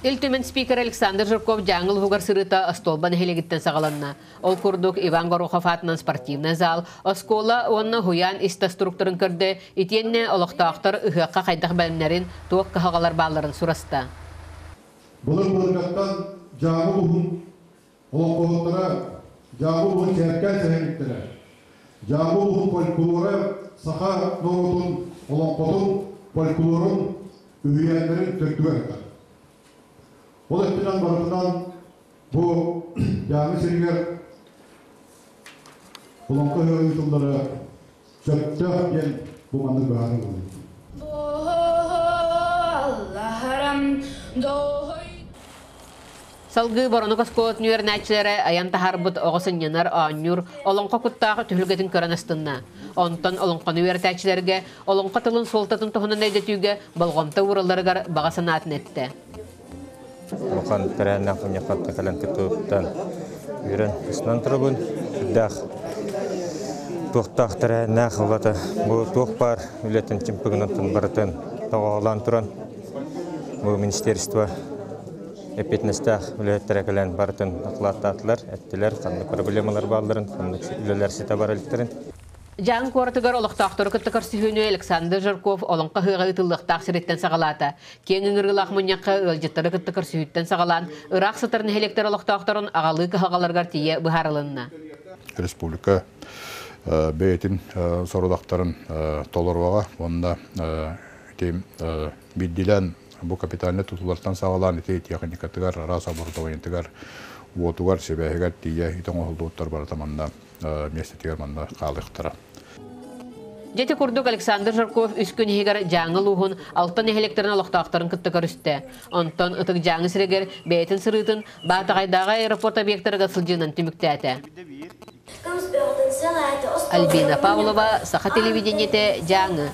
Ил Түмэн спикер Александр Жирков Дьааҥы улууһугар сырыыта Остуолба нэһилиэгиттэн саҕаланна. Ол курдук Иван Горохов аатынан спортивнай зал, оскуола уонна уһуйаан ис-тас туруктарын көрдө, итиэннэ олохтоохтор ыһыахха хайдах бэлэмнэрин, туох кыһалҕалар баалларын сураста. Былыр-былыргаттан Дьааҥы улууһун олоҥхоһуттара Дьааҥы улууһун чээркээн сэһэнниктэрэ. Дьааҥы улууһун фольклора саха норуотун олоҥхотун, фольклорун үһүйээннэрин төрдүгэр сытар. Ол өттүнэн барытынан бу Дьааҥы сиригэр олоҥхо ыһыаҕа ыытыллара сөптөөх диэн бу маннык быһаарыы ылынным. Салгыы Боронук оскуолатын үөрэнээччилэрэ айан таһаарбыт оҕо сынньанар, оонньуур, олоҥхо куттаах түһүлгэтин көрөн астынна. Онтон олоҥхону үөрэтээччилэргэ олоҥхо тылын суолтатын туһунан өйдөтүүгэ болҕомто ууралларыгар баҕа санаатын эттэ. Улахан тэрээһиннээх мунньахха кэлэн кыттыбыттан үөрэн ыстынан турабын. Сүрдээх туохтаах тэрээһиннээх улата бу туох баар үлэтин чымпыгынан барытын тоҕоолоон туран бу министерство эппиэтинэстээх үлэһиттэрэ кэлэн барытын дакылааттаатылар, эттилэр, ханнык проблемалар баалларын, ханнык үлэлэр ситэ бар иликтэрин. Дьааҥы куоратыгар олохтоохтору кытта көрсүһүүнү Александр Жирков Олоҥхо ыһыаҕа ыытыллыахтаах сириттэн саҕалаата. Киэҥ ыҥырыылаах мунньахха ыалдьыттары кытта көрсүһүүттэн саҕалаан, ыраах сытар нэһилиэктэр олохтоохторун аҕалыы кыһалҕаларыгар тиийэ быһаарылынна. Республика бэйэтин сорудахтарын толоруоҕа уонна ити биирдиилээн бу капитальнай тутуулартан саҕалаан ити техникатыгар, араас оборудованиетыгар, уотугар, сибээһигэр тиийэ ити оҥоһуллубуттар барыта манна миэстэтигэр манна хаалыахтара. Дьэ ити курдук Александр Жирков үс күн иһигэр Дьааҥы улууһун алта нэһилиэктэрин олохтоохторун кытта көрүстэ. Онтон Ытык Дьааҥы сиригэр бэйэтин сырыытын Баатаҕайдааҕы аэропорт объектарыгар сылдьыынан түмүктээтэ. Альбина Павлова, Саха телевидениетэ, Дьааҥы.